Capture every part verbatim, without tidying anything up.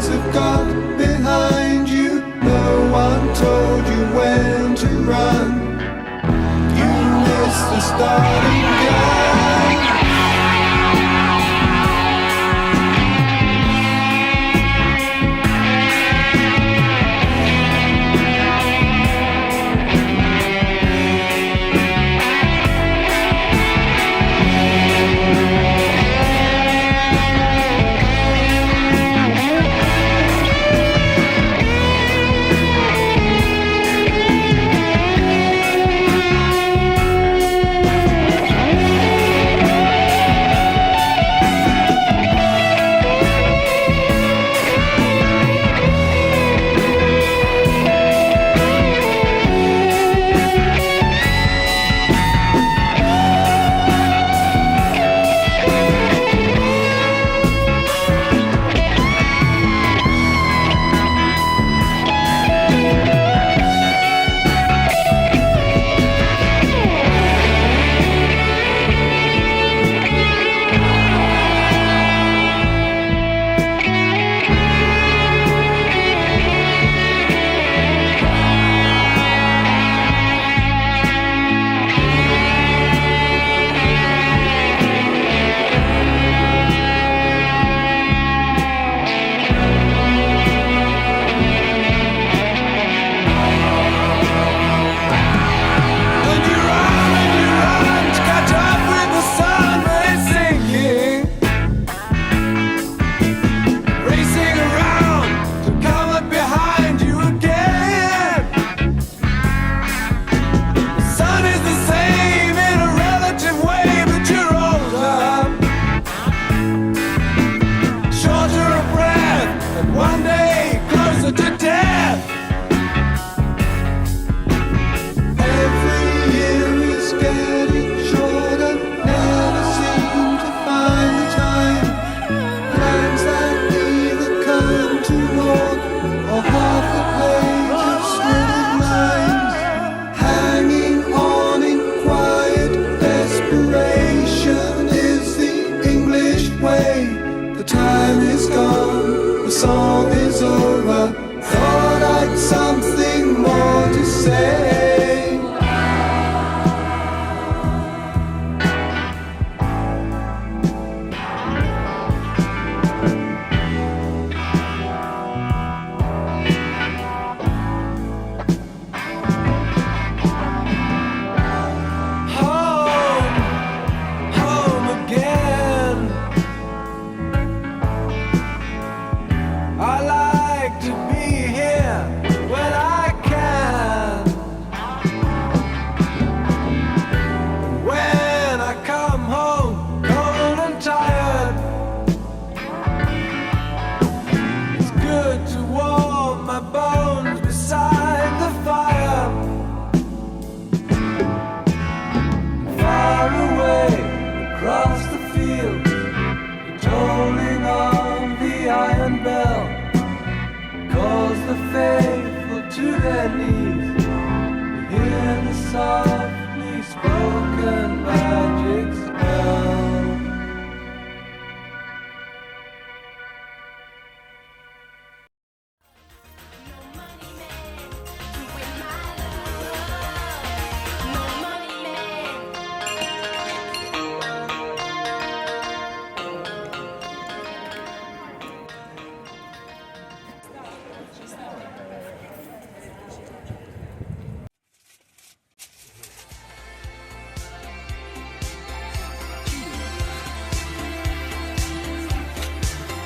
of God behind you. No one told you when to run. You missed the starting gun. And you run, and you run to catch up with the sun, but it's sinking. Racing around to come up behind you again. The sun is the same in a relative way, but you're older, shorter of breath, and one day closer to death. Every year is getting shorter, never seem to find the time. Plans that neither come to naught, or half the page of scribbled lines. Hanging on in quiet desperation is the English way. The time is gone, the song is over. Thought I'd something more to say. Home, home again. I like to be here when I can. When I come home cold and tired, it's good to warm my bones beside the fire. Far away across the fields, the tolling of the iron bell calls the faithful to their knees. You hear the softly spoken magic spell.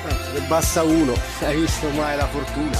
Ah, ne basta uno, hai visto mai la fortuna?